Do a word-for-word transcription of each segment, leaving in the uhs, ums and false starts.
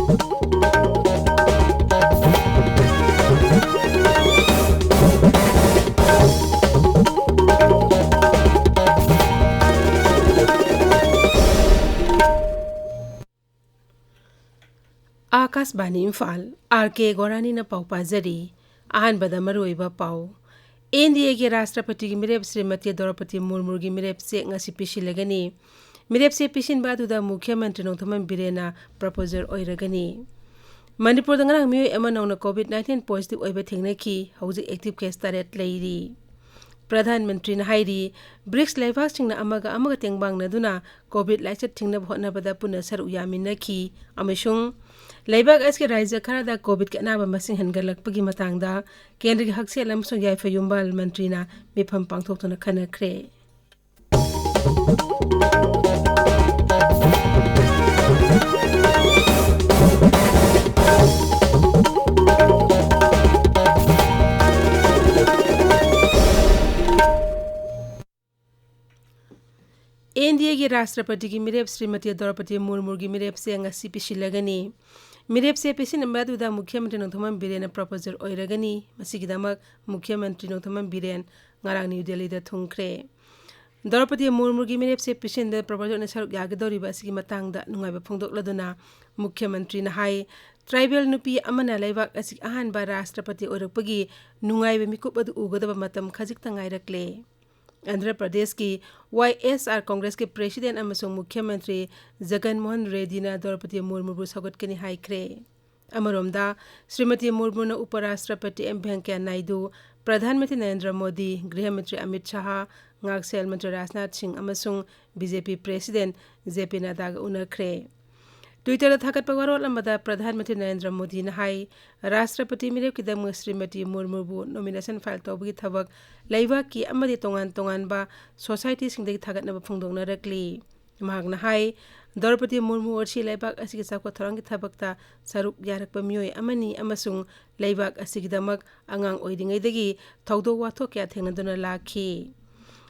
ꯑꯥꯀꯥꯁꯕꯥꯅꯤ Imphal, R ꯀꯦ ꯒꯣꯔꯥꯅꯤꯅ ꯄꯥꯎ ꯄꯥꯖꯔꯤ꯫ ꯑꯍꯥꯟꯕꯗ ꯃꯔꯨꯑꯣꯏꯕ ꯄꯥꯎ꯫ ꯑꯦꯟ ꯗꯤ ꯑꯦꯒꯤ ꯔꯥꯁꯇ꯭ꯔꯄꯇꯤꯒꯤ ꯃꯤꯔꯦꯞ ꯁ꯭ꯔꯤꯃꯇꯤ ꯗ꯭ꯔꯧꯄꯗꯤ ꯃꯨꯔꯃꯨꯒꯤ ꯃꯤꯔꯦꯞꯁꯦ ꯉꯁꯤ ꯄꯤꯁꯤꯜꯂꯒꯅꯤ꯫ ꯃꯤꯔꯦꯞꯁꯦ ꯄꯤꯁꯤꯟꯕ ꯑꯗꯨꯗ ꯃꯨꯈ꯭ꯌ ꯃꯟꯇ꯭ꯔꯤ ꯅꯣꯡꯊꯣꯝꯕꯝ ꯕꯤꯔꯦꯟꯅ ꯄ꯭ꯔꯣꯄꯣꯖꯔ ꯑꯣꯏꯔꯒꯅꯤ꯫ ꯃꯅꯤꯄꯨꯔꯗ ꯉꯔꯥꯡ ꯃꯤꯑꯣꯏ ꯑꯃ ꯅꯧꯅ ꯀꯣꯚꯤꯗ ꯅꯥꯏꯟꯇꯤꯟ ꯄꯣꯖꯤꯇꯤꯚ ꯑꯣꯏꯕ ꯊꯦꯡꯅꯈꯤ꯫ ꯍꯧꯖꯤꯛ ꯑꯦꯛꯇꯤꯚ ꯀꯦꯁ ꯇꯔꯦꯠ ꯂꯩꯔꯤ꯫ ꯄ꯭ꯔꯙꯥꯟ ꯃꯟꯇ꯭ꯔꯤꯅ ꯍꯥꯏꯔꯤ, ꯕ꯭ꯔꯤꯛꯁ ꯂꯩꯕꯥꯛꯁꯤꯡꯅ ꯑꯃꯒ ꯑꯃꯒ ꯇꯦꯡꯕꯥꯡꯅꯗꯨꯅ ꯀꯣꯚꯤꯗ ꯂꯥꯏꯆꯠ ꯊꯤꯡꯅꯕ ꯍꯣꯠꯅꯕꯗ ꯄꯨꯟꯅ ꯁꯔꯨꯛ ꯌꯥꯃꯤꯟꯅꯈꯤ ꯑꯃꯁꯨꯡ ꯂꯩꯕꯥꯛ ꯑꯁꯤꯒꯤ ꯔꯥꯖ꯭ꯌ ꯈꯔꯗ ꯀꯣꯚꯤꯗꯀꯤ ꯑꯅꯥꯕ ꯃꯁꯤꯡ ꯍꯦꯟꯒꯠꯂꯛꯄꯒꯤ ꯃꯇꯥꯡꯗ ꯀꯦꯟꯗ꯭ꯔꯒꯤ ꯍꯛꯁꯦꯜ ꯑꯃꯁꯨꯡ ꯌꯥꯏꯐ ꯌꯨꯝꯕꯥꯜ ꯃꯟꯇ꯭ꯔꯤꯅ ꯃꯤꯐꯝ ꯄꯥꯡꯊꯣꯛꯇꯨꯅ ꯈꯟꯅꯈ꯭ꯔꯦ꯫ ꯑꯦꯟ ꯗꯤ ꯑꯦꯒꯤ ꯔꯥꯁꯇ꯭ꯔꯄꯇꯤꯒꯤ ꯃꯤꯔꯦꯞ ꯁ꯭ꯔꯤꯃꯇꯤ ꯗ꯭ꯔꯧꯄꯗꯤ ꯃꯨꯔꯃꯨꯒꯤ ꯃꯤꯔꯦꯞꯁꯦ ꯉꯁꯤ ꯄꯤꯁꯤꯜꯂꯒꯅꯤ꯫ ꯃꯤꯔꯦꯞꯁꯦ ꯄꯤꯁꯤꯟꯕ ꯑꯗꯨꯗ ꯃꯨꯈ꯭ꯌ ꯃꯟꯇ꯭ꯔꯤ ꯅꯣꯡꯊꯣꯝꯕꯝ ꯕꯤꯔꯦꯟꯅ ꯄ꯭ꯔꯣꯄꯣꯖꯔ ꯑꯣꯏꯔꯒꯅꯤ꯫ ꯃꯁꯤꯒꯤꯗꯃꯛ ꯃꯨꯈ꯭ꯌ ꯃꯟꯇ꯭ꯔꯤ ꯅꯣꯡꯊꯣꯝꯕꯝ ꯕꯤꯔꯦꯟ ꯉꯔꯥꯡ ꯅ꯭ꯌꯨ ꯗꯦꯜꯂꯤꯗ ꯊꯨꯡꯈ꯭ꯔꯦ꯫ ꯗ꯭ꯔꯧꯄꯗꯤ ꯃꯨꯔꯃꯨꯒꯤ ꯃꯤꯔꯦꯞꯁꯦ ꯄꯤꯁꯤꯟꯕꯗ ꯄ꯭ꯔꯣꯄꯣꯖꯔ ꯑꯣꯏꯅ ꯁꯔꯨꯛ ꯌꯥꯒꯗꯧꯔꯤꯕ ꯑꯁꯤꯒꯤ ꯃꯇꯥꯡꯗ ꯅꯨꯡꯉꯥꯏꯕ ꯐꯣꯡꯗꯣꯛꯂꯗꯨꯅ ꯃꯨꯈ꯭ꯌ ꯃꯟꯇ꯭ꯔꯤꯅ ꯍꯥꯏ, ꯇ꯭ꯔꯥꯏꯕꯦꯜ ꯅꯨꯄꯤ ꯑꯃꯅ ꯂꯩꯕꯥꯛ ꯑꯁꯤꯒꯤ ꯑꯍꯥꯟꯕ ꯔꯥꯁꯇ꯭ꯔꯄꯇꯤ ꯑꯣꯏꯔꯛꯄꯒꯤ ꯅꯨꯡꯉꯥꯏꯕ ꯃꯤꯀꯨꯞ ꯑꯗꯨ ꯎꯒꯗꯕ ꯃꯇꯝ ꯈꯖꯤꯛꯇ ꯉꯥꯏꯔꯛꯂꯦ꯫ ꯑꯟꯙ꯭ꯔ ꯄ꯭ꯔꯗꯦꯁꯀꯤ ꯋꯥꯏ ꯑꯦꯁ ꯑꯥꯔ ꯀꯣꯡꯒ꯭ꯔꯦꯁꯀꯤ ꯄ꯭ꯔꯦꯁꯤꯗꯦꯟꯠ ꯑꯃꯁꯨꯡ ꯃꯨꯈ꯭ꯌ ꯃꯟꯇ꯭ꯔꯤ ꯖꯒꯟ ꯃꯣꯍꯟ ꯔꯦꯗꯗꯤꯅ ꯗ꯭ꯔꯧꯄꯗꯤ ꯃꯨꯔꯃꯨꯕꯨ ꯁꯧꯒꯠꯀꯅꯤ ꯍꯥꯏꯈ꯭ꯔꯦ꯫ ꯑꯃꯔꯣꯝꯗ, ꯁ꯭ꯔꯤꯃꯇꯤ ꯃꯨꯔꯃꯨꯅ ꯎꯄ ꯔꯥꯁꯇ꯭ꯔꯄꯇꯤ ꯑꯦꯝ ꯚꯦꯡꯀꯌꯥ ꯅꯥꯏꯗꯨ, ꯄ꯭ꯔꯙꯥꯟ ꯃꯟꯇ꯭ꯔꯤ ꯅꯔꯦꯟꯗ꯭ꯔ ꯃꯣꯗꯤ, ꯒ꯭ꯔꯤꯍ ꯃꯟꯇ꯭ꯔꯤ ꯑꯃꯤꯠ ꯁꯥꯍ, ꯉꯥꯛꯁꯦꯜ ꯃꯟꯇ꯭ꯔꯤ ꯔꯥꯖꯅꯥꯊ ꯁꯤꯡ ꯑꯃꯁꯨꯡ ꯕꯤ ꯖꯦ ꯄꯤ ꯄ꯭ꯔꯦꯁꯤꯗꯦꯟꯠ ꯖꯦ ꯄꯤ ꯅꯗ꯭ꯗꯥꯒ ꯎꯅꯈ꯭ꯔꯦ꯫ ꯇ꯭ꯋꯤꯇꯔꯗ ꯊꯥꯒꯠꯄ ꯋꯥꯔꯣꯜ ꯑꯃꯗ ꯄ꯭ꯔꯙꯥꯟ ꯃꯟꯇ꯭ꯔꯤ ꯅꯔꯦꯟꯗ꯭ꯔ ꯃꯣꯗꯤꯅ ꯍꯥꯏ, ꯔꯥꯁꯇ꯭ꯔꯄꯇꯤ ꯃꯤꯔꯦꯞꯀꯤꯗꯃꯛ ꯁ꯭ꯔꯤꯃꯇꯤ ꯃꯨꯔꯃꯨꯕꯨ ꯅꯣꯃꯤꯅꯦꯁꯟ ꯐꯥꯏꯜ ꯇꯧꯕꯒꯤ ꯊꯕꯛ ꯂꯩꯕꯥꯛꯀꯤ ꯑꯃꯗꯤ ꯇꯣꯉꯥꯟ ꯇꯣꯉꯥꯟꯕ ꯁꯣꯁꯥꯏꯇꯤꯁꯤꯡꯗꯒꯤ ꯊꯥꯒꯠꯅꯕ ꯐꯣꯡꯗꯣꯛꯅꯔꯛꯂꯤ꯫ ꯃꯍꯥꯛꯅ ꯍꯥꯏ, ꯗ꯭ꯔꯧꯄꯗꯤ ꯃꯨꯔꯃꯨ ꯑꯁꯤ ꯂꯩꯕꯥꯛ ꯑꯁꯤꯒꯤ ꯆꯥꯎꯈꯠ ꯊꯧꯔꯥꯡꯒꯤ ꯊꯕꯛꯇ ꯁꯔꯨꯛ ꯌꯥꯔꯛꯄ ꯃꯤꯑꯣꯏ ꯑꯃꯅꯤ ꯑꯃꯁꯨꯡ ꯂꯩꯕꯥꯛ ꯑꯁꯤꯒꯤꯗꯃꯛ ꯑꯉꯥꯡ ꯑꯣꯏꯔꯤꯉꯩꯗꯒꯤ ꯊꯧꯗꯣꯛ ꯋꯥꯊꯣꯛ ꯀꯌꯥ ꯊꯦꯡꯅꯗꯨꯅ ꯂꯥꯛꯈꯤ꯫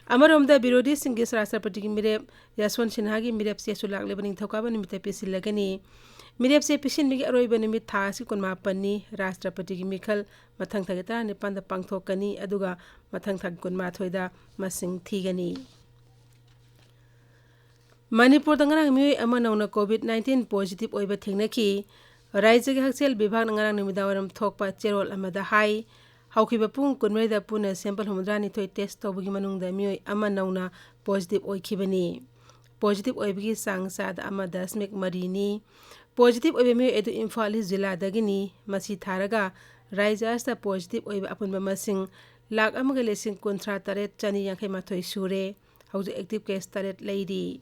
ꯑꯃꯔꯣꯝꯗ ꯕꯤꯔꯣꯙꯤꯁꯤꯡꯒꯤ ꯔꯥꯁꯇ꯭ꯔꯄꯇꯤꯒꯤ ꯃꯤꯔꯦꯞ ꯌꯥꯁꯋꯟ ꯁꯤꯟꯍꯥꯒꯤ ꯃꯤꯔꯦꯞꯁꯦꯁꯨ ꯂꯥꯛꯂꯤꯕ ꯅꯤꯡꯊꯧꯀꯥꯕ ꯅꯨꯃꯤꯠꯇ ꯄꯤꯁꯤꯜꯂꯒꯅꯤ꯫ ꯃꯤꯔꯦꯞꯁꯦ ꯄꯤꯁꯤꯟꯕꯒꯤ ꯑꯔꯣꯏꯕ ꯅꯨꯃꯤꯠ ꯊꯥ ꯑꯁꯤ ꯀꯨꯟꯃꯥꯄꯟꯅꯤ꯫ ꯔꯥꯁꯇ꯭ꯔꯄꯇꯤꯒꯤ ꯃꯤꯈꯜ ꯃꯊꯪ ꯊꯥꯒꯤ ꯇꯔꯥꯅꯤꯄꯥꯟꯗ ꯄꯥꯡꯊꯣꯛꯀꯅꯤ, ꯑꯗꯨꯒ ꯃꯊꯪ ꯊꯥꯒꯤ ꯀꯨꯟꯃꯥꯊꯣꯏꯗ ꯃꯁꯤꯡ ꯊꯤꯒꯅꯤ꯫ ꯃꯅꯤꯄꯨꯔꯗ ꯉꯔꯥꯡ ꯃꯤꯑꯣꯏ ꯑꯃ ꯅꯧꯅ COVID nineteen positive ꯑꯣꯏꯕ ꯊꯦꯡꯅꯈꯤ꯫ ꯔꯥꯖ꯭ꯌꯒꯤ ꯍꯛꯁꯦꯜ ꯕꯤꯚꯥꯒꯅ ꯉꯔꯥꯡ ꯅꯨꯃꯤꯗꯥꯡꯋꯥꯏꯔꯝ ꯊꯣꯛꯄ ꯆꯦꯔꯣꯜ ꯑꯃꯗ ꯍꯥꯏ, ꯍꯧꯈꯤꯕ ꯄꯨꯡ ꯀꯨꯟꯃꯔꯤꯗ ꯄꯨꯟꯅ sample ꯍꯨꯝꯐꯨꯇꯔꯥꯅꯤꯊꯣꯏ test ꯇꯧꯕꯒꯤ ꯃꯅꯨꯡꯗ ꯃꯤꯑꯣꯏ ꯑꯃ ꯅꯧꯅ positive ꯑꯣꯏꯈꯤꯕꯅꯤ꯫ Positive ꯑꯣꯏꯕꯒꯤ ꯆꯥꯡ ꯆꯥꯗ ꯑꯃ ꯗꯁꯃꯤꯛ ꯃꯔꯤꯅꯤ꯫ Positive ꯑꯣꯏꯕ ꯃꯤꯑꯣꯏ ꯑꯗꯨ ꯏꯝꯐꯥꯜ ꯏꯁ ꯖꯤꯂꯥꯗꯒꯤꯅꯤ꯫ ꯃꯁꯤ ꯊꯥꯔꯒ ꯔꯥꯖ꯭ꯌ ꯑꯁꯤꯗ positive ꯑꯣꯏꯕ ꯑꯄꯨꯟꯕ ꯃꯁꯤꯡ ꯂꯥꯈ ꯑꯃꯒ ꯂꯤꯁꯤꯡ ꯀꯨꯟꯊ꯭ꯔꯥ ꯇꯔꯦꯠ ꯆꯅꯤ ꯌꯥꯡꯈꯩ ꯃꯥꯊꯣꯏ ꯁꯨꯔꯦ꯫ ꯍꯧꯖꯤꯛ active case ꯇꯔꯦꯠ ꯂꯩꯔꯤ꯫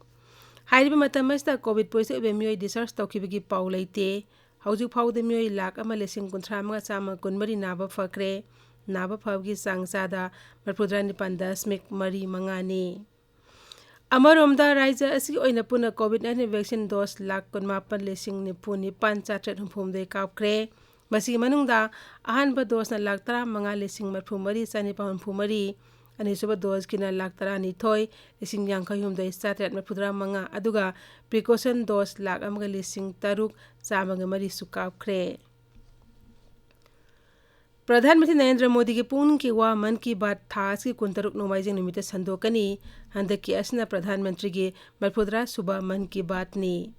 ꯍꯥꯏꯔꯤꯕ ꯃꯇꯝ ꯑꯁꯤꯗ COVID positive ꯑꯣꯏꯕ ꯃꯤꯑꯣꯏ discharge ꯇꯧꯈꯤꯕꯒꯤ ꯄꯥꯎ ꯂꯩꯇꯦ꯫ ꯍꯧꯖꯤꯛ ꯐꯥꯎꯕꯗ ꯃꯤꯑꯣꯏ ꯂꯥꯈ ꯑꯃ ꯂꯤꯁꯤꯡ ꯀꯨꯟꯊ꯭ꯔꯥ ꯑꯃꯒ ꯆꯥꯝꯃ ꯀꯨꯟꯃꯔꯤ ꯅꯥꯕ ꯐꯈ꯭ꯔꯦ꯫ ꯅꯥꯕ ꯐꯕꯒꯤ ꯆꯥꯡ ꯆꯥꯗ ꯃꯔꯤꯐꯨꯇꯔꯥ ꯅꯤꯄꯥꯟ ꯗꯁꯃꯤꯛ ꯃꯔꯤ ꯃꯉꯥꯅꯤ꯫ ꯑꯃꯔꯣꯝꯗ, ꯔꯥꯖ꯭ꯌ ꯑꯁꯤꯒꯤ ꯑꯣꯏꯅ ꯄꯨꯟꯅ COVID nineteen vaccine dose lakh ꯀꯨꯟꯃꯥꯄꯟ ꯂꯤꯁꯤꯡ ꯅꯤꯐꯨ ꯅꯤꯄꯥꯟ ꯆꯥꯇ꯭ꯔꯦꯠ ꯍꯨꯝꯐꯨ ꯍꯨꯝꯗꯣꯏ ꯀꯥꯞꯈ꯭ꯔꯦ꯫ ꯃꯁꯤꯒꯤ ꯃꯅꯨꯡꯗ ꯑꯍꯥꯟꯕ doseꯅ ꯂꯥꯈ ꯇꯔꯥꯃꯉꯥ ꯂꯤꯁꯤꯡ ꯃꯔꯤꯐꯨ ꯃꯔꯤ ꯆꯥꯅꯤꯄꯥꯟ ꯍꯨꯝꯐꯨ ꯃꯔꯤ, ꯑꯅꯤꯁꯨꯕ doseꯀꯤꯅ ꯂꯥꯈ ꯇꯔꯥꯅꯤꯊꯣꯏ ꯂꯤꯁꯤꯡ ꯌꯥꯡꯈꯩ ꯍꯨꯝꯗꯣꯏ ꯆꯥꯇ꯭ꯔꯦꯠ ꯃꯔꯤꯐꯨꯇꯔꯥ ꯃꯉꯥ, ꯑꯗꯨꯒ precaution dose ꯂꯥꯈ ꯑꯃꯒ ꯂꯤꯁꯤꯡ ꯇꯔꯨꯛ ꯆꯥꯝꯃꯒ ꯃꯔꯤꯁꯨ ꯀꯥꯞꯈ꯭ꯔꯦ꯫ ꯄ꯭ꯔꯙꯥꯟ ꯃꯟꯇ꯭ꯔꯤ ꯅꯔꯦꯟꯗ꯭ꯔ ꯃꯣꯗꯤꯒꯤ ꯄꯨꯛꯅꯤꯡꯒꯤ ꯋꯥ ꯃꯟ ꯀꯤ ꯕꯥꯠ ꯊꯥ ꯑꯁꯤꯒꯤ ꯀꯨꯟꯇꯔꯨꯛ ꯅꯣꯡꯃꯥꯏꯖꯤꯡ ꯅꯨꯃꯤꯠꯇ ꯁꯟꯗꯣꯛꯀꯅꯤ꯫ ꯍꯟꯗꯛꯀꯤ ꯑꯁꯤꯅ ꯄ꯭ꯔꯙꯥꯟ ꯃꯟꯇ꯭ꯔꯤꯒꯤ ꯃꯔꯤꯐꯨꯇꯔꯥ ꯁꯨꯕ ꯃꯟ ꯀꯤ ꯕꯥꯠꯅꯤ꯫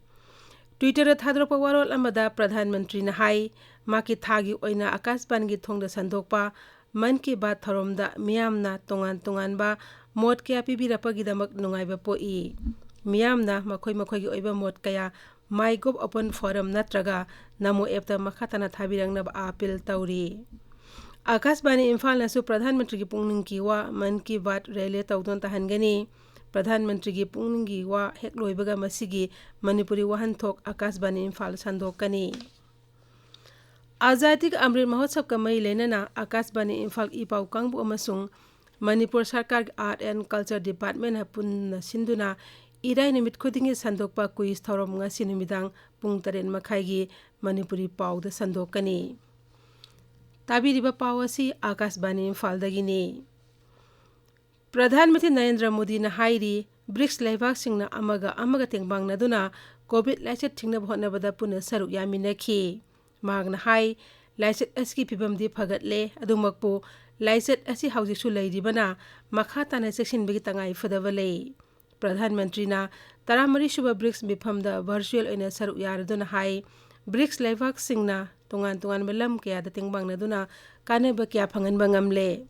Twitterꯗ ꯊꯥꯗꯣꯔꯛꯄ ꯋꯥꯔꯣꯜ ꯑꯃꯗ ꯄ꯭ꯔꯙꯥꯟ ꯃꯟꯇ꯭ꯔꯤꯅ ꯍꯥꯏ, ꯃꯍꯥꯛꯀꯤ ꯊꯥꯒꯤ ꯑꯣꯏꯅ ꯑꯀꯥꯁꯕꯥꯅꯤꯒꯤ ꯊꯣꯡꯗ ꯁꯟꯗꯣꯛꯄ ꯃꯟ ꯀꯤ ꯕꯥꯠ ꯊꯧꯔꯝꯗ ꯃꯤꯌꯥꯝꯅ ꯇꯣꯉꯥꯟ ꯇꯣꯉꯥꯟꯕ ꯃꯣꯠ ꯀꯌꯥ ꯄꯤꯕꯤꯔꯛꯄꯒꯤꯗꯃꯛ ꯅꯨꯡꯉꯥꯏꯕ ꯄꯣꯛꯏ꯫ ꯃꯤꯌꯥꯝꯅ ꯃꯈꯣꯏ ꯃꯈꯣꯏꯒꯤ ꯑꯣꯏꯕ ꯃꯣꯠ ꯀꯌꯥ MyGov open forum ꯅꯠꯇ꯭ꯔꯒ ꯅꯃꯣ appꯇ ꯃꯈꯥ ꯇꯥꯅ ꯊꯥꯕꯤꯔꯛꯅꯕ ꯑꯥꯄꯤꯜ ꯇꯧꯔꯤ꯫ ꯑꯀꯥꯁꯕꯥꯅꯤ ꯏꯝꯐꯥꯜꯅꯁꯨ ꯄ꯭ꯔꯙꯥꯟ ꯃꯟꯇ꯭ꯔꯤꯒꯤ ꯄꯨꯛꯅꯤꯡꯒꯤ ꯋꯥ ꯃꯟ ꯀꯤ ꯕꯥꯠ relay ꯇꯧꯗꯨꯅ ꯇꯥꯍꯟꯒꯅꯤ꯫ ꯄ꯭ꯔꯙꯥꯟ ꯃꯟꯇ꯭ꯔꯤꯒꯤ ꯄꯨꯛꯅꯤꯡꯒꯤ ꯋꯥ ꯍꯦꯛ ꯂꯣꯏꯕꯒ ꯃꯁꯤꯒꯤ ꯃꯅꯤꯄꯨꯔꯤ ꯋꯥꯍꯟꯊꯣꯛ ꯑꯀꯥꯁꯕꯥꯅꯤ ꯏꯝꯐꯥꯜ ꯁꯟꯗꯣꯛꯀꯅꯤ꯫ ꯑꯖꯥꯗꯤ ꯀꯥ ꯑꯃ꯭ꯔꯤꯠ ꯃꯍꯣꯠꯁꯕꯀ ꯃꯔꯤ ꯂꯩꯅꯅ ꯑꯀꯥꯁꯕꯥꯅꯤ ꯏꯝꯐꯥꯜ ꯏ ꯄꯥꯎ ꯀꯥꯡꯕꯨ ꯑꯃꯁꯨꯡ ꯃꯅꯤꯄꯨꯔ ꯁꯔꯀꯥꯔꯒꯤ Art and Culture Departmentꯅ ꯄꯨꯟꯅ ꯁꯤꯟꯗꯨꯅ ꯏꯔꯥꯏ ꯅꯨꯃꯤꯠ ꯈꯨꯗꯤꯡꯒꯤ ꯁꯟꯗꯣꯛꯄ quiz ꯊꯧꯔꯝ ꯉꯁꯤ ꯅꯨꯃꯤꯗꯥꯡ ꯄꯨꯡ ꯇꯔꯦꯠ ꯃꯈꯥꯏꯒꯤ ꯃꯅꯤꯄꯨꯔꯤ ꯄꯥꯎꯗ ꯁꯟꯗꯣꯛꯀꯅꯤ꯫ ꯇꯥꯕꯤꯔꯤꯕ ꯄꯥꯎ ꯑꯁꯤ ꯑꯀꯥꯁꯕꯥꯅꯤ ꯏꯝꯐꯥꯜꯗꯒꯤꯅꯤ꯫ ꯄ꯭ꯔꯙꯥꯟ ꯃꯟꯇ꯭ꯔꯤ ꯅꯔꯦꯟꯗ꯭ꯔ ꯃꯣꯗꯤꯅ ꯍꯥꯏꯔꯤ, ꯕ꯭ꯔꯤꯛꯁ ꯂꯩꯕꯥꯛꯁꯤꯡꯅ ꯑꯃꯒ ꯑꯃꯒ ꯇꯦꯡꯕꯥꯡꯅꯗꯨꯅ ꯀꯣꯚꯤꯗ ꯂꯥꯏꯆꯠ ꯊꯤꯡꯅꯕ ꯍꯣꯠꯅꯕꯗ ꯄꯨꯟꯅ ꯁꯔꯨꯛ ꯌꯥꯃꯤꯟꯅꯈꯤ꯫ ꯃꯍꯥꯛꯅ ꯍꯥꯏ, ꯂꯥꯏꯆꯠ ꯑꯁꯤꯒꯤ ꯐꯤꯕꯝꯗꯤ ꯐꯒꯠꯂꯦ, ꯑꯗꯨꯃꯛꯄꯨ ꯂꯥꯏꯆꯠ ꯑꯁꯤ ꯍꯧꯖꯤꯛꯁꯨ ꯂꯩꯔꯤꯕꯅ ꯃꯈꯥ ꯇꯥꯅ ꯆꯦꯛꯁꯤꯟꯕꯒꯤ ꯇꯉꯥꯏ ꯐꯗꯕ ꯂꯩ꯫ ꯄ꯭ꯔꯙꯥꯟ ꯃꯟꯇ꯭ꯔꯤꯅ ꯇꯔꯥꯃꯔꯤ ꯁꯨꯕ ꯕ꯭ꯔꯤꯛꯁ ꯃꯤꯐꯝꯗ ꯚꯔꯆꯨꯑꯦꯜ ꯑꯣꯏꯅ ꯁꯔꯨꯛ ꯌꯥꯔꯗꯨꯅ ꯍꯥꯏ, ꯕ꯭ꯔꯤꯛꯁ ꯂꯩꯕꯥꯛꯁꯤꯡꯅ ꯇꯣꯉꯥꯟ ꯇꯣꯉꯥꯟꯕ ꯂꯝ ꯀꯌꯥꯗ ꯇꯦꯡꯕꯥꯡꯅꯗꯨꯅ ꯀꯥꯟꯅꯕ ꯀꯌꯥ ꯐꯪꯍꯟꯕ ꯉꯝꯂꯦ꯫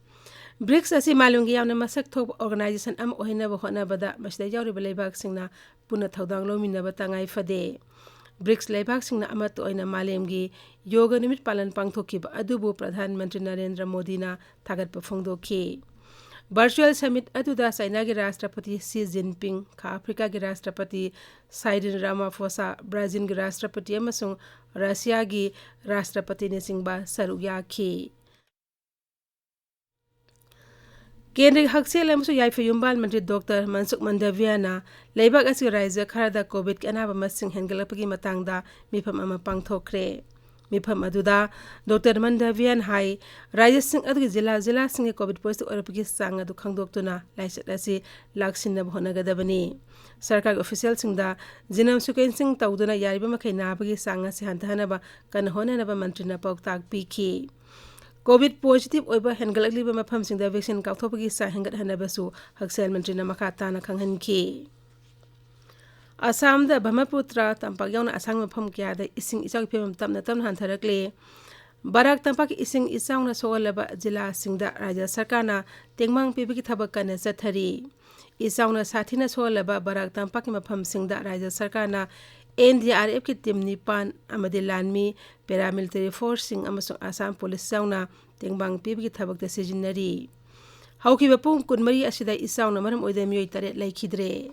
ꯕ꯭ꯔꯤꯛꯁ ꯑꯁꯤ ꯃꯥꯂꯦꯝꯒꯤ ꯌꯥꯝꯅ ꯃꯁꯛ ꯊꯣꯛꯄ ꯑꯣꯔꯒꯅꯥꯏꯖꯦꯁꯟ ꯑꯃ ꯑꯣꯏꯍꯟꯅꯕ ꯍꯣꯠꯅꯕꯗ ꯃꯁꯤꯗ ꯌꯥꯎꯔꯤꯕ ꯂꯩꯕꯥꯛꯁꯤꯡꯅ ꯄꯨꯟꯅ ꯊꯧꯗꯥꯡ ꯂꯧꯃꯤꯟꯅꯕ ꯇꯉꯥꯏ ꯐꯗꯦ꯫ ꯕ꯭ꯔꯤꯛꯁ ꯂꯩꯕꯥꯛꯁꯤꯡꯅ ꯑꯃꯠꯇ ꯑꯣꯏꯅ ꯃꯥꯂꯦꯝꯒꯤ ꯌꯣꯒ ꯅꯨꯃꯤꯠ ꯄꯥꯂꯟ ꯄꯥꯡꯊꯣꯛꯈꯤꯕ ꯑꯗꯨꯕꯨ ꯄ꯭ꯔꯙꯥꯟ ꯃꯟꯇ꯭ꯔꯤ ꯅꯔꯦꯟꯗ꯭ꯔ ꯃꯣꯗꯤꯅ ꯊꯥꯒꯠꯄ ꯐꯣꯡꯗꯣꯛꯈꯤ꯫ ꯚꯔꯆꯨꯑꯦꯜ ꯁꯃꯤꯠ ꯑꯗꯨꯗ ꯆꯥꯏꯅꯥꯒꯤ ꯔꯥꯁꯇ꯭ꯔꯄꯇꯤ ꯁꯤ ꯖꯤꯟꯄꯤꯡ, ꯈꯥ ꯑꯐ꯭ꯔꯤꯀꯥꯒꯤ ꯔꯥꯁꯇ꯭ꯔꯄꯇꯤ ꯁꯥꯏꯔꯤꯟ ꯔꯥꯃꯥꯐꯣꯁꯥ, ꯕ꯭ꯔꯥꯖꯤꯜꯒꯤ ꯔꯥꯁꯇ꯭ꯔꯄꯇꯤ ꯑꯃꯁꯨꯡ ꯔꯁꯤꯌꯥꯒꯤ ꯔꯥꯁꯇ꯭ꯔꯄꯇꯤꯅꯆꯤꯡꯕ ꯁꯔꯨꯛ ꯌꯥꯈꯤ꯫ ꯀꯦꯟꯗ꯭ꯔꯒꯤ ꯍꯛꯁꯦꯜ ꯑꯃꯁꯨꯡ ꯌꯥꯏꯐ ꯌꯨꯝꯕꯥꯜ ꯃꯟꯇ꯭ꯔꯤ ꯗꯣꯛꯇꯔ ꯃꯟꯁꯨꯈ ꯃꯟꯗꯚꯤꯌꯥꯅ ꯂꯩꯕꯥꯛ ꯑꯁꯤꯒꯤ ꯔꯥꯖ꯭ꯌ ꯈꯔꯗ ꯀꯣꯚꯤꯗꯀꯤ ꯑꯅꯥꯕ ꯃꯁꯤꯡ ꯍꯦꯟꯒꯠꯂꯛꯄꯒꯤ ꯃꯇꯥꯡꯗ ꯃꯤꯐꯝ ꯑꯃ ꯄꯥꯡꯊꯣꯛꯈ꯭ꯔꯦ꯫ ꯃꯤꯐꯝ ꯑꯗꯨꯗ ꯗꯣꯛꯇꯔ ꯃꯟꯗꯚꯤꯌꯥꯅ ꯍꯥꯏ, ꯔꯥꯖ꯭ꯌꯁꯤꯡ ꯑꯗꯨꯒꯤ ꯖꯤꯂꯥ ꯖꯤꯂꯥꯁꯤꯡꯒꯤ ꯀꯣꯚꯤꯗ ꯄꯣꯖꯤꯇꯤꯚ ꯑꯣꯏꯔꯛꯄꯒꯤ ꯆꯥꯡ ꯑꯗꯨ ꯈꯪꯗꯣꯛꯇꯨꯅ ꯂꯥꯏꯆꯠ ꯑꯁꯤ ꯂꯥꯛꯁꯤꯟꯅꯕ ꯍꯣꯠꯅꯒꯗꯕꯅꯤ꯫ ꯁꯔꯀꯥꯔꯒꯤ ꯑꯣꯐꯤꯁꯤꯌꯦꯜꯁꯤꯡꯗ ꯖꯤꯅꯣꯝ ꯁꯤꯀ꯭ꯋꯦꯟꯁꯤꯡ ꯇꯧꯗꯨꯅ ꯌꯥꯔꯤꯕ ꯃꯈꯩ ꯅꯥꯕꯒꯤ ꯆꯥꯡ ꯑꯁꯤ ꯍꯟꯊꯍꯟꯅꯕ ꯀꯟꯅ ꯍꯣꯠꯅꯅꯕ ꯃꯟꯇ꯭ꯔꯤꯅ ꯄꯥꯎꯇꯥꯛ ꯄꯤꯈꯤ꯫ ꯀꯣꯚꯤꯗ ꯄꯣꯖꯤꯇꯤꯚ ꯑꯣꯏꯕ ꯍꯦꯟꯒꯠꯂꯛꯂꯤꯕ ꯃꯐꯝꯁꯤꯡꯗ ꯚꯦꯛꯁꯤꯟ ꯀꯥꯞꯊꯣꯛꯄꯒꯤ ꯆꯥꯡ ꯍꯦꯟꯒꯠꯍꯟꯅꯕꯁꯨ ꯍꯛꯁꯦꯜ ꯃꯟꯇ꯭ꯔꯤꯅ ꯃꯈꯥ ꯇꯥꯅ ꯈꯪꯍꯟꯈꯤ꯫ ꯑꯁꯥꯝꯗ ꯕ꯭ꯔꯍꯃꯄꯨꯇ꯭ꯔ ꯇꯝꯄꯥꯛ ꯌꯥꯎꯅ ꯑꯁꯥꯡꯕ ꯃꯐꯝ ꯀꯌꯥꯗ ꯏꯁꯤꯡ ꯏꯆꯥꯎꯒꯤ ꯐꯤꯕꯝ ꯇꯞꯅ ꯇꯞꯅ ꯍꯟꯊꯔꯛꯂꯦ꯫ ꯕꯔꯥꯛ ꯇꯝꯄꯥꯛꯀꯤ ꯏꯁꯤꯡ ꯏꯆꯥꯎꯅ ꯁꯣꯛꯍꯜꯂꯕ ꯖꯤꯂꯥꯁꯤꯡꯗ ꯔꯥꯖ꯭ꯌ ꯁꯔꯀꯥꯔꯅ ꯇꯦꯡꯕꯥꯡ ꯄꯤꯕꯒꯤ ꯊꯕꯛ ꯀꯟꯅ ꯆꯠꯊꯔꯤ꯫ ꯏꯆꯥꯎꯅ ꯁꯥꯊꯤꯅ ꯁꯣꯛꯍꯜꯂꯕ ꯕꯔꯥꯛ ꯇꯝꯄꯥꯛꯀꯤ ꯃꯐꯝꯁꯤꯡꯗ ꯔꯥꯖ꯭ꯌ ꯁꯔꯀꯥꯔꯅ ꯑꯦꯟ ꯗꯤ ꯑꯥꯔ ꯑꯦꯐꯀꯤ ꯇꯤꯝ ꯅꯤꯄꯥꯟ ꯑꯃꯗꯤ ꯂꯥꯟꯃꯤ, ꯄꯦꯔꯥꯃꯤꯂꯤꯇꯔꯤ ꯐꯣꯔꯁꯁꯤꯡ ꯑꯃꯁꯨꯡ ꯑꯁꯥꯝ ꯄꯨꯂꯤꯁ ꯌꯥꯎꯅ ꯇꯦꯡꯕꯥꯡ ꯄꯤꯕꯒꯤ ꯊꯕꯛꯇ ꯁꯤꯖꯤꯟꯅꯔꯤ꯫ ꯍꯧꯈꯤꯕ ꯄꯨꯡ ꯀꯨꯟꯃꯔꯤ ꯑꯁꯤꯗ ꯏꯆꯥꯎꯅ ꯃꯔꯝ ꯑꯣꯏꯗꯨꯅ ꯃꯤꯑꯣꯏ ꯇꯔꯦꯠ ꯂꯩꯈꯤꯗ꯭ꯔꯦ꯫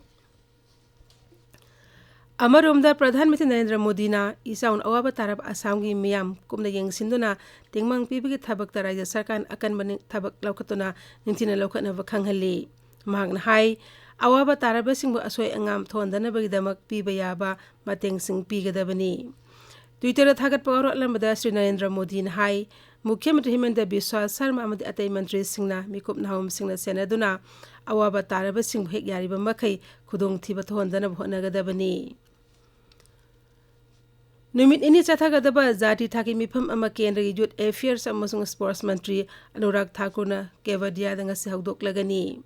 ꯑꯃꯔꯣꯝꯗ, ꯄ꯭ꯔꯙꯥꯟ ꯃꯟꯇ꯭ꯔꯤ ꯅꯔꯦꯟꯗ꯭ꯔ ꯃꯣꯗꯤꯅ ꯏꯆꯥꯎꯅ ꯑꯋꯥꯕ ꯇꯥꯔꯕ ꯑꯁꯥꯝꯒꯤ ꯃꯤꯌꯥꯝ ꯀꯨꯞꯅ ꯌꯦꯡꯁꯤꯟꯗꯨꯅ ꯇꯦꯡꯕꯥꯡ ꯄꯤꯕꯒꯤ ꯊꯕꯛꯇ ꯔꯥꯖ꯭ꯌ ꯁꯔꯀꯥꯔꯅ ꯑꯀꯟꯕ ꯅꯤꯡ-, ꯊꯕꯛ ꯂꯧꯈꯠꯇꯨꯅ ꯅꯤꯡꯊꯤꯅ ꯂꯧꯈꯠꯅꯕ ꯈꯪꯍꯜꯂꯤ꯫ ꯃꯍꯥꯛꯅ ꯍꯥꯏ, ꯑꯋꯥꯕ ꯇꯥꯔꯕꯁꯤꯡꯕꯨ ꯑꯁꯣꯏ ꯑꯉꯥꯝ ꯊꯣꯛꯍꯟꯗꯅꯕꯒꯤꯗꯃꯛ ꯄꯤꯕ ꯌꯥꯕ ꯃꯇꯦꯡꯁꯤꯡ ꯄꯤꯒꯗꯕꯅꯤ꯫ Twitter-ꯗ ꯊꯥꯒꯠꯄ ꯋꯥꯔꯣꯜ ꯑꯃꯗ ꯁ꯭ꯔꯤ ꯅꯔꯦꯟꯗ꯭ꯔ ꯃꯣꯗꯤꯅ ꯍꯥꯏ, ꯃꯨꯈ꯭ꯌ ꯃꯟꯇ꯭ꯔꯤ ꯍꯤꯃꯟꯇ ꯕꯤꯁ꯭ꯋꯥ ꯁꯔꯃ ꯑꯃꯗꯤ ꯑꯇꯩ ꯃꯟꯇ꯭ꯔꯤꯁꯤꯡꯅ ꯃꯤꯀꯨꯞ ꯅꯍꯥꯔꯣꯝꯁꯤꯡꯅ ꯁꯦꯟꯅꯗꯨꯅ ꯑꯋꯥꯕ ꯇꯥꯔꯕꯁꯤꯡꯕꯨ ꯍꯦꯛ ꯌꯥꯔꯤꯕ ꯃꯈꯩ ꯈꯨꯗꯣꯡꯊꯤꯕ ꯊꯣꯛꯍꯟꯗꯅꯕ ꯍꯣꯠꯅꯒꯗꯕꯅꯤ꯫ ꯅꯨꯃꯤꯠ ꯅꯤꯅꯤ ꯆꯠꯊꯒꯗꯕ ꯖꯥꯇꯤ ꯊꯥꯛꯀꯤ ꯃꯤꯐꯝ ꯑꯃ ꯀꯦꯟꯗ꯭ꯔꯒꯤ ꯌꯨꯊ ꯑꯦꯐꯤꯌꯔꯁ ꯑꯃꯁꯨꯡ ꯁ꯭ꯄꯣꯔꯠꯁ ꯃꯟꯇ꯭ꯔꯤ ꯑꯅꯨꯔꯥꯒ ꯊꯥꯀꯨꯔꯅ ꯀꯦꯕꯥꯗꯤꯌꯥꯗ ꯉꯁꯤ ꯍꯧꯗꯣꯛꯂꯒꯅꯤ꯫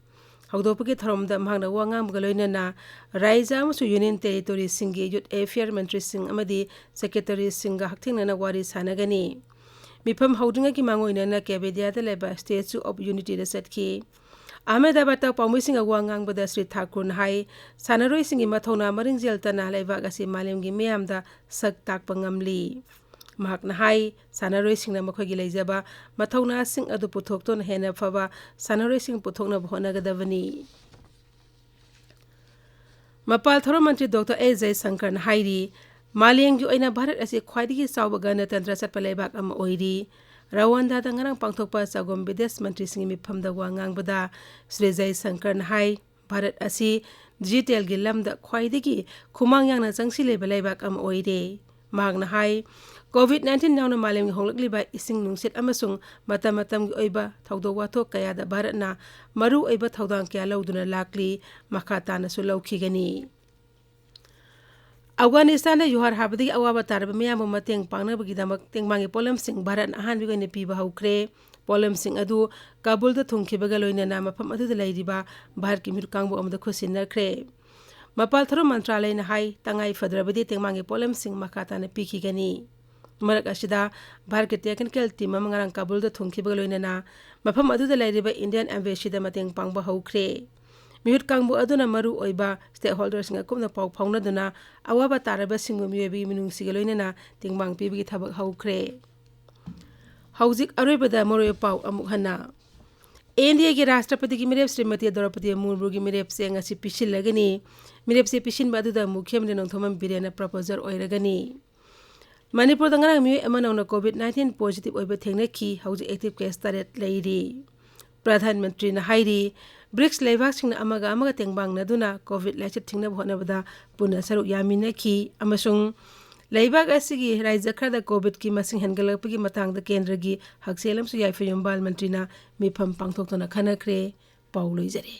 ꯍꯧꯗꯣꯛꯄꯒꯤ ꯊꯧꯔꯝꯗ ꯃꯍꯥꯛꯅ ꯋꯥ ꯉꯥꯡꯕꯒ ꯂꯣꯏꯅꯅ ꯔꯥꯏꯖ꯭ꯌ ꯑꯃꯁꯨꯡ ꯌꯨꯅꯤꯌꯟ ꯇꯦꯔꯤꯇꯣꯔꯤꯁꯤꯡꯒꯤ ꯌꯨꯊ ꯑꯦꯐꯤꯌꯔ ꯃꯟꯇ꯭ꯔꯤꯁꯤꯡ ꯑꯃꯗꯤ ꯁꯦꯀ꯭ꯔꯦꯇꯔꯤꯁꯤꯡꯒ ꯍꯛꯊꯦꯡꯅꯅ ꯋꯥꯔꯤ ꯁꯥꯟꯅꯒꯅꯤ꯫ ꯃꯤꯐꯝ ꯍꯧꯗ꯭ꯔꯤꯉꯩꯒꯤ ꯃꯥꯡꯑꯣꯏꯅꯅ ꯀꯦꯕꯦꯗꯤꯌꯥꯗ ꯂꯩꯕ ꯁ꯭ꯇꯦꯆꯨ ꯑꯣꯐ ꯌꯨꯅꯤꯇꯤꯗ ꯆꯠꯈꯤ꯫ ꯑꯍꯃꯦꯗꯥꯕꯥꯗꯇ ꯄꯥꯎꯃꯤꯁꯤꯡꯒ ꯋꯥ ꯉꯥꯡꯕꯗ ꯁ꯭ꯔꯤ ꯊꯥꯀꯨꯔꯅ ꯍꯥꯏ, ꯁꯥꯟꯅꯔꯣꯏꯁꯤꯡꯒꯤ ꯃꯊꯧꯅꯥ ꯃꯔꯤꯡ ꯖꯦꯜꯇꯅ ꯂꯩꯕꯥꯛ ꯑꯁꯤ ꯃꯥꯂꯦꯝꯒꯤ ꯃꯤꯌꯥꯝꯗ ꯁꯛ ꯇꯥꯛꯄ ꯉꯝꯂꯤ꯫ ꯃꯍꯥꯛꯅ ꯍꯥꯏ, ꯁꯥꯟꯅꯔꯣꯏꯁꯤꯡꯅ ꯃꯈꯣꯏꯒꯤ ꯂꯩꯖꯕ ꯃꯊꯧꯅꯥꯁꯤꯡ ꯑꯗꯨ ꯄꯨꯊꯣꯛꯇꯨꯅ ꯍꯦꯟꯅ ꯐꯕ ꯁꯥꯟꯅꯔꯣꯏꯁꯤꯡ ꯄꯨꯊꯣꯛꯅꯕ ꯍꯣꯠꯅꯒꯗꯕꯅꯤ꯫ ꯃꯄꯥꯜ ꯊꯧꯔꯝ ꯃꯟꯇ꯭ꯔꯤ ꯗꯣꯛꯇꯔ ꯑꯦꯁ ꯖꯌꯁꯪꯀꯔꯅ ꯍꯥꯏꯔꯤ, ꯃꯥꯂꯦꯝꯒꯤ ꯑꯣꯏꯅ ꯚꯥꯔꯠ ꯑꯁꯤ ꯈ꯭ꯋꯥꯏꯗꯒꯤ ꯆꯥꯎꯕ ꯒꯅꯇꯟꯇ꯭ꯔ ꯆꯠꯄ ꯂꯩꯕꯥꯛ ꯑꯃ ꯑꯣꯏꯔꯤ꯫ ꯔꯋꯥꯟꯗꯥꯗ ꯉꯔꯥꯡ ꯄꯥꯡꯊꯣꯛꯄ ꯆꯥꯒꯣꯝ ꯕꯤꯗꯦꯁ ꯃꯟꯇ꯭ꯔꯤꯁꯤꯡꯒꯤ ꯃꯤꯐꯝꯗ ꯋꯥ ꯉꯥꯡꯕꯗ ꯁ꯭ꯔꯤ ꯖꯌꯁꯪꯀꯔꯅ ꯍꯥꯏ, ꯚꯥꯔꯠ ꯑꯁꯤ ꯗꯤꯖꯤꯇꯦꯜꯒꯤ ꯂꯝꯗ ꯈ꯭ꯋꯥꯏꯗꯒꯤ ꯈꯨꯃꯥꯡ ꯌꯥꯡꯅ ꯆꯪꯁꯤꯜꯂꯤꯕ ꯂꯩꯕꯥꯛ ꯑꯃ ꯑꯣꯏꯔꯦ꯫ ꯃꯍꯥꯛꯅ ꯍꯥꯏ, ꯀꯣꯚꯤꯗ ꯅꯥꯏꯟꯇꯤꯟ ꯌꯥꯎꯅ ꯃꯥꯂꯦꯝꯒꯤ ꯍꯣꯡꯂꯛꯂꯤꯕ ꯏꯁꯤꯡ ꯅꯨꯡꯁꯤꯠ ꯑꯃꯁꯨꯡ ꯃꯇꯝ ꯃꯇꯝꯒꯤ ꯑꯣꯏꯕ ꯊꯧꯗꯣꯛ ꯋꯥꯊꯣꯛ ꯀꯌꯥꯗ ꯚꯥꯔꯠꯅ ꯃꯔꯨ ꯑꯣꯏꯕ ꯊꯧꯗꯥꯡ ꯀꯌꯥ ꯂꯧꯗꯨꯅ ꯂꯥꯛꯂꯤ, ꯃꯈꯥ ꯇꯥꯅꯁꯨ ꯂꯧꯈꯤꯒꯅꯤ꯫ ꯑꯐꯒꯥꯅꯤꯁꯇꯥꯟꯗ ꯌꯨꯍꯥꯔ ꯍꯥꯕꯗꯒꯤ ꯑꯋꯥꯕ ꯇꯥꯔꯕ ꯃꯤꯌꯥꯝꯕꯨ ꯃꯇꯦꯡ ꯄꯥꯡꯅꯕꯒꯤꯗꯃꯛ ꯇꯦꯡꯕꯥꯡꯒꯤ ꯄꯣꯠꯂꯝꯁꯤꯡ ꯚꯥꯔꯠꯅ ꯑꯍꯥꯟꯕꯒꯤ ꯑꯣꯏꯅ ꯄꯤꯕ ꯍꯧꯈ꯭ꯔꯦ꯫ ꯄꯣꯠꯂꯝꯁꯤꯡ ꯑꯗꯨ ꯀꯥꯕꯨꯜꯗ ꯊꯨꯡꯈꯤꯕꯒ ꯂꯣꯏꯅꯅ ꯃꯐꯝ ꯑꯗꯨꯗ ꯂꯩꯔꯤꯕ ꯚꯥꯔꯠꯀꯤ ꯃꯤꯍꯨꯠ ꯀꯥꯡꯕꯨ ꯑꯃꯗ ꯈꯨꯠꯁꯤꯟꯅꯈ꯭ꯔꯦ꯫ ꯃꯄꯥꯜ ꯊꯧꯔꯝ ꯃꯟꯇ꯭ꯔꯥꯂꯌꯅ ꯍꯥꯏ, ꯇꯉꯥꯏ ꯐꯗ꯭ꯔꯕꯗꯤ ꯇꯦꯡꯕꯥꯡꯒꯤ ꯄꯣꯠꯂꯝꯁꯤꯡ ꯃꯈꯥ ꯇꯥꯅ ꯄꯤꯈꯤꯒꯅꯤ꯫ ꯃꯔꯛ ꯑꯁꯤꯗ, ꯚꯥꯔꯠꯀꯤ ꯇꯦꯛꯅꯤꯀꯦꯜ ꯇꯤꯝ ꯑꯃ ꯉꯔꯥꯡ ꯀꯥꯕꯨꯜꯗ ꯊꯨꯡꯈꯤꯕꯒ ꯂꯣꯏꯅꯅ ꯃꯐꯝ ꯑꯗꯨꯗ ꯂꯩꯔꯤꯕ ꯏꯟꯗꯤꯌꯟ ꯑꯦꯝꯕꯦꯁꯤꯗ ꯃꯇꯦꯡ ꯄꯥꯡꯕ ꯍꯧꯈ꯭ꯔꯦ꯫ ꯃꯤꯍꯨꯠ ꯀꯥꯡꯕꯨ ꯑꯗꯨꯅ ꯃꯔꯨ ꯑꯣꯏꯕ ꯁ꯭ꯇꯦꯛꯍꯣꯜꯗꯔꯁꯤꯡꯒ ꯀꯨꯞꯅ ꯄꯥꯎ ꯐꯥꯎꯅꯗꯨꯅ ꯑꯋꯥꯕ ꯇꯥꯔꯕꯁꯤꯡꯕꯨ ꯃꯤꯑꯣꯏꯕꯒꯤ ꯃꯤꯅꯨꯡꯁꯤꯒ ꯂꯣꯏꯅꯅ ꯇꯦꯡꯕꯥꯡ ꯄꯤꯕꯒꯤ ꯊꯕꯛ ꯍꯧꯈ꯭ꯔꯦ꯫ ꯍꯧꯖꯤꯛ ꯑꯔꯣꯏꯕꯗ ꯃꯔꯨꯑꯣꯏꯕ ꯄꯥꯎ ꯑꯃꯨꯛ ꯍꯟꯅ꯫ ꯏꯟꯗꯤꯌꯥꯒꯤ ꯔꯥꯁꯇ꯭ꯔꯄꯇꯤꯒꯤ ꯃꯤꯔꯦꯞ ꯁ꯭ꯔꯤꯃꯇꯤ ꯗ꯭ꯔꯧꯄꯗꯤ ꯃꯨꯔꯃꯨꯒꯤ ꯃꯤꯔꯦꯞꯁꯦ ꯉꯁꯤ ꯄꯤꯁꯤꯜꯂꯒꯅꯤ꯫ ꯃꯤꯔꯦꯞꯁꯦ ꯄꯤꯁꯤꯟꯕ ꯑꯗꯨꯗ ꯃꯨꯈ꯭ꯌ ꯃꯟꯇ꯭ꯔꯤ ꯅꯣꯡꯊꯣꯝꯕꯝ ꯕꯤꯔꯦꯟꯅ ꯄ꯭ꯔꯣꯄꯣꯖꯔ ꯑꯣꯏꯔꯒꯅꯤ꯫ ꯃꯅꯤꯄꯨꯔꯗ ꯉꯔꯥꯡ ꯃꯤꯑꯣꯏ ꯑꯃ ꯅꯧꯅ ꯀꯣꯚꯤꯗ ꯅꯥꯏꯟꯇꯤꯟ ꯄꯣꯖꯤꯇꯤꯚ ꯑꯣꯏꯕ ꯊꯦꯡꯅꯈꯤ꯫ ꯍꯧꯖꯤꯛ ꯑꯦꯛꯇꯤꯚ ꯀꯦꯁ ꯇꯔꯦꯠ ꯂꯩꯔꯤ꯫ ꯄ꯭ꯔꯙꯥꯟ ꯃꯟꯇ꯭ꯔꯤꯅ ꯍꯥꯏꯔꯤ, ꯕ꯭ꯔꯤꯛꯁ ꯂꯩꯕꯥꯛꯁꯤꯡꯅ ꯑꯃꯒ ꯑꯃꯒ ꯇꯦꯡꯕꯥꯡꯅꯗꯨꯅ ꯀꯣꯚꯤꯗ ꯂꯥꯏꯆꯠ ꯊꯤꯡꯅꯕ ꯍꯣꯠꯅꯕꯗ ꯄꯨꯟꯅ ꯁꯔꯨꯛ ꯌꯥꯃꯤꯟꯅꯈꯤ ꯑꯃꯁꯨꯡ ꯂꯩꯕꯥꯛ ꯑꯁꯤꯒꯤ ꯔꯥꯖ꯭ꯌ ꯈꯔꯗ ꯀꯣꯚꯤꯗꯀꯤ ꯃꯁꯤꯡ ꯍꯦꯟꯒꯠꯂꯛꯄꯒꯤ ꯃꯇꯥꯡꯗ ꯀꯦꯟꯗ꯭ꯔꯒꯤ ꯍꯛꯁꯦꯜ ꯑꯃꯁꯨꯡ ꯌꯥꯏꯐ ꯌꯨꯝꯕꯥꯜ ꯃꯟꯇ꯭ꯔꯤꯅ ꯃꯤꯐꯝ ꯄꯥꯡꯊꯣꯛꯇꯨꯅ ꯈꯟꯅꯈ꯭ꯔꯦ꯫ ꯄꯥꯎ ꯂꯣꯏꯖꯔꯦ꯫